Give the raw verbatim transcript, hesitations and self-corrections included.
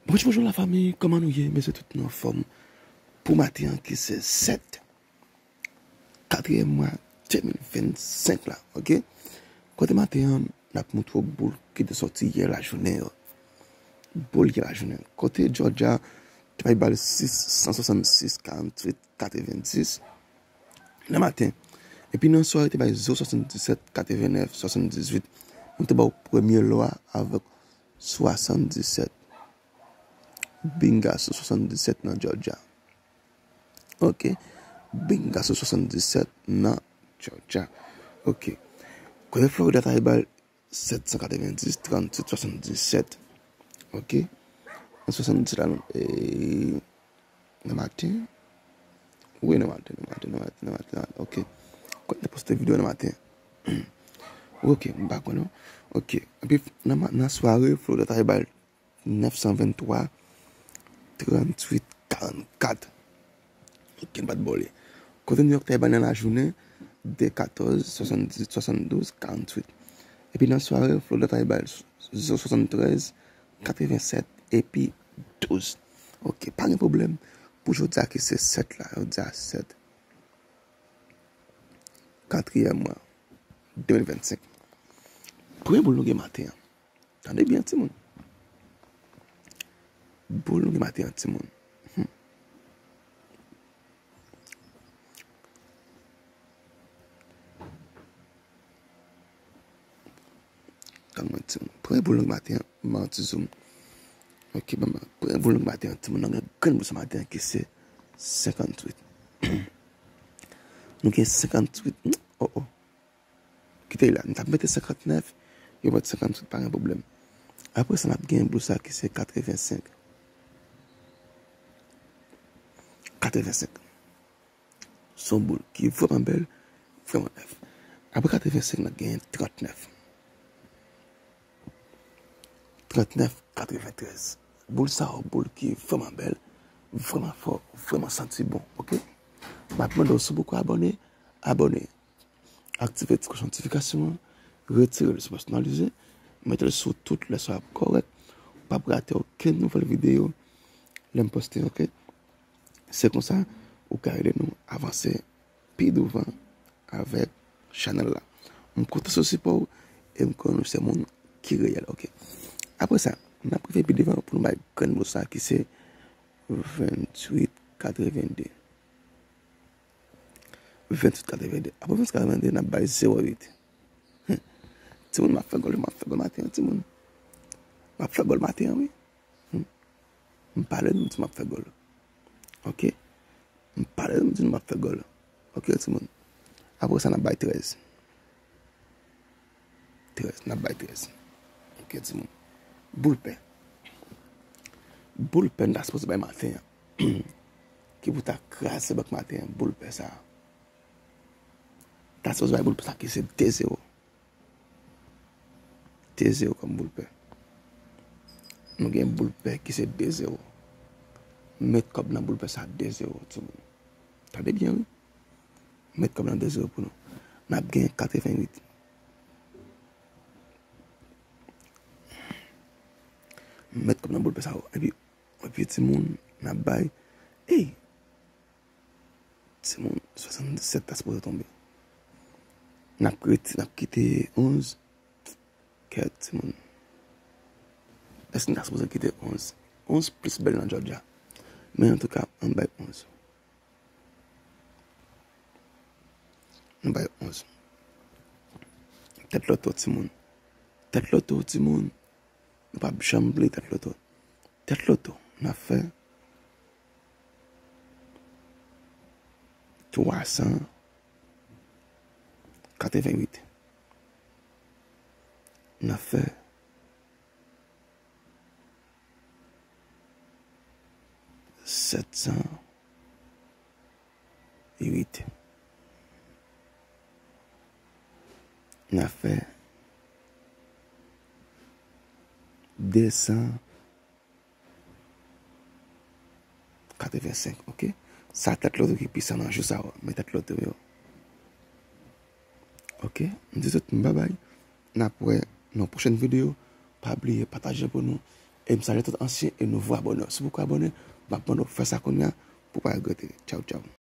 Bonjou, bonjou lafanmi, kòman nou ye? M espere tout nou anfòm pou maten an ki se sèt katriyèm mwa de mil vennsenk la, oke? Kote maten an, n ap montre w boul ki te sòti yè lajounen yo. Boul yè lajounen. Kote Georgia te bay bal sis san swasannsis, karanntuit, katrevendis nan maten. Epi nan sware te bay zewo swasanndisèt, katrevennèf, swasanndizuit. Nou te ba w premye lwa avèk swasanndisèt. Binga sou swasanndisèt nan Georgia. Oke. Binga sou swasanndisèt nan Georgia. Oke. Kote Florida ta bay bal sèt san katrevendis, tranntuit, swasanndisèt. Oke. Nan swasanndisèt la, nou, e, nan maten. Wi, nan maten, nan maten, nan maten, nan maten, nan maten. Oke. Kote te poste videyo nan maten? Oke, m pa kwè non. Oke. Epi, nan, ma- nan sware, Florida ta bay bal nèf san venntwa, tranntuit, karannkat. Oke, n pa t bòle. Kote New York ta bay bal nan lajounen, de katòz, swasanndizuit, swasanndouz, karanntuit. Epi nan sware, Florida ta bay bal zewo swasanntrèz, katrevensèt, epi douz. Oke, pa gen pwoblèm. Pou jodi a ki se sèt la, jodi a sèt, katriyèm mwa, de mil vennsenk. Premye boul nou gen maten an. Tande byen, timoun. Boul nou gen maten an, timoun. Hmm. Tann mwen, timoun. Premye boul nou gen maten an, m ba yon ti zoom. Oke, ban m, premye boul nou gen maten an, timoun, nou gen grenn boul sa maten an ki se senkanntuit. Nou gen senkanntuit. Oh, oh. Kite la. Nou t ap mete senkantnèf, yo mete senkanntuit, pa gen pwoblèm. Apre sa, n ap gen boul sa ki se katrevensenk. Katrevensenk. Se yon boul ki vrèman bèl, vrèman nèf. Apre katrevensenk, n ap gen trannèf. Trannèf, katreventrèz. Boul sa yo, boul ki vrèman bèl, vrèman fò, vrèman santi bon, oke? M ap mande w, si w poko abòne, abòne. Aktive ti klòch notifikasyon an, retire l sou pèsonalize, mete l sou tout lè sa ap kòrèk. Ou p ap rate okenn nouvèl videyo lè m poste, oke? Se konsa ou ka ede nou avanse pi douvan avèk chanèl la. M kontan sou sipò w e m konnen nou se moun ki reyèl, oke? Apre sa, n ap rive pi devan pou nou bay grenn mo sa ki se venntuit katrevende. Venntuit katrevende. Apre venntuit katrevende, n ap bay zewo uit. Timoun, m ap fè gòl, m ap fè gòl maten an, timoun. M ap fè gòl maten an, wi. M pale, m di m ap fè gòl. Oke? M pale, m di m ap fè gòl. Oke, timoun? Apre sa, n ap bay trèz. Trèz, n ap bay trèz. Oke, timoun. Boul pè. Boul pè n ta sipoze bay maten an. Ki pou ta kraze bank maten an, boul pè sa. Ta sipoze bay boul pè sa ki se de zewo. De zewo kòm boul pè. Nou gen boul pè ki se de zewo. Met kòb nan boul pè sa de zewo, timoun. Tande byen, wi. Met kòb nan de zewo pou nou. N ap gen katreventuit. Met kòb nan boul pè sa yo. Epi, epi timoun, n ap bay. Ey! Timoun, swasanndisèt ta sipoze tonbe. N ap rete, n ap kite onz. Kèt, timoun. Èske n ta sipoze kite onz? Onz plis bèl nan Georgia. Men antouka, ann bay onz. Nou bay onz. Tèt loto, timoun. Tèt loto, timoun. Nou p ap janm bliye tèt loto. Tèt loto, n ap fè twa san katreventuit. N ap fè sèt san uit. N ap fè de san katrevensenk, oke? Sa tèt loto ki pisan nan jou sa yo, men tèt loto yo. Oke? M di tout moun babay. N ap wè nan pwochèn videyo. Pa bliye pataje pou nou. E m salye tout ansyen e nouvo abòne. Si w poko abòne, m ap mande w fè sa kounye a pou w pa regrete. Tchaw, tchaw.